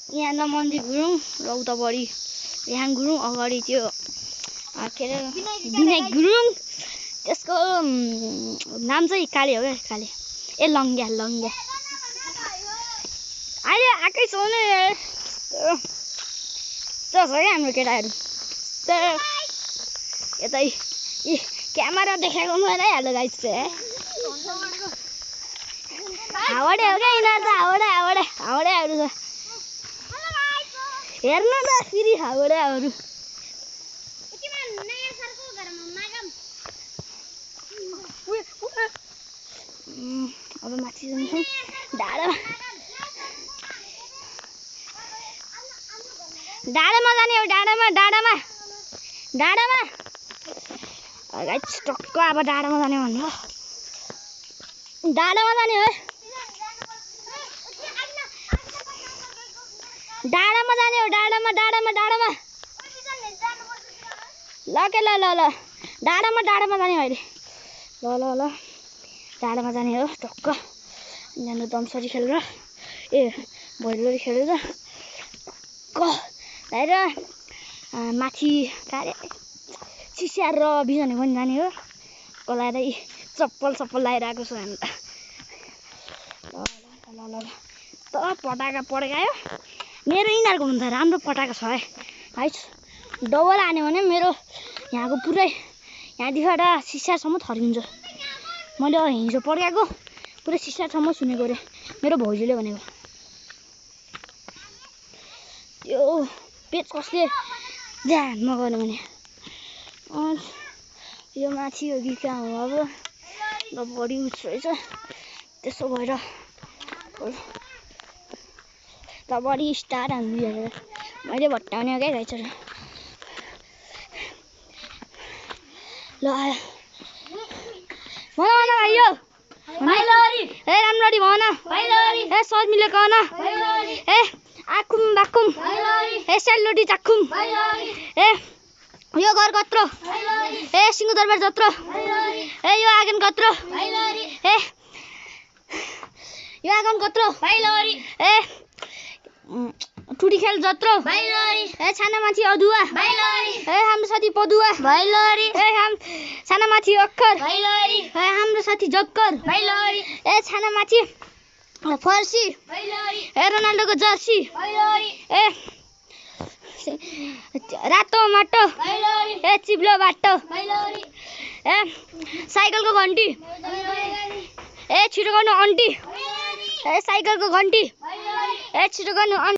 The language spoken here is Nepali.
यहाँ नमन्दी गुरुङ र उता बढी रेहान गुरुङ अगाडि त्यो के अरे विनायक गुरुङ त्यसको नाम चाहिँ काले हो क्या काले ए लङ्ग्या अहिले आएकै छ नि त्यो छ क्या हाम्रो केटाहरू यतै क्यामेरा देखाएको मलाई हाल्नु गाइस चाहिँ हावडे हो क्या यिनीहरू त हावडेहरू छ हेर्नु न फेरि हावडेहरू अब माथि जान्छौँ डाँडामा जाने हो डाँडामा गाइस टक्क अब डाँडामा जाने भन्नु डाँडामा जाने हो डाँडामा जाने हो डाँडामा ल के ल डाँडामा जाने हो अहिले ल डाँडामा जाने हो टक्क जानु दमसरी खेलेर ए भैलोरी खेलेर र माथि कार्य चिस्याहार र बिजन पनि जाने हो कलाएर चप्पल लगाएर आएको छ हामी ल त पटाका पड्कायो मेरो यिनीहरूको भन्दा राम्रो पटाका छ है डबल हान्यो भने मेरो यहाँको पुरै यहाँदेखिबाट चिस्याहारसम्म थर्किन्छ मैले हिजो पड्काएको पुरै चिस्याहारसम्म सुनेको अरे मेरो भाउजूले भनेको त्यो पेच कसले ध्यानमा गर्नु भने यो माथि हो कि कहाँ हो अब बढी उच्च रहेछ त्यसो भएर ल बढी स्टार हान्नु हेरेर मैले भट्टाउने हो क्या गाइसहरू ल भन भाइयो ए राम्ररी भन ए सर मिलेको भन ए आकुम बाकुम ए सेलरोटी चाकुम ए यो घर कत्रो ए सिंहदरबार जत्रो ए यो आँगन कत्रो ए यो आँगन कत्रो ए टुडी खेल जत्रो ए छानामाथि अदुवा ए हाम्रो साथी पदुवा ए छानामाथि अक्खर ए हाम्रो साथी जक्कर ए छानामाथि फर्सी ए रोनाल्डोको जर्सी ए रातो माटो ए चिप्लो बाटो ए साइकलको घन्टी ए छिटो गर्नु अन्टी ए साइकलको घन्टी ए छिटो गर्नु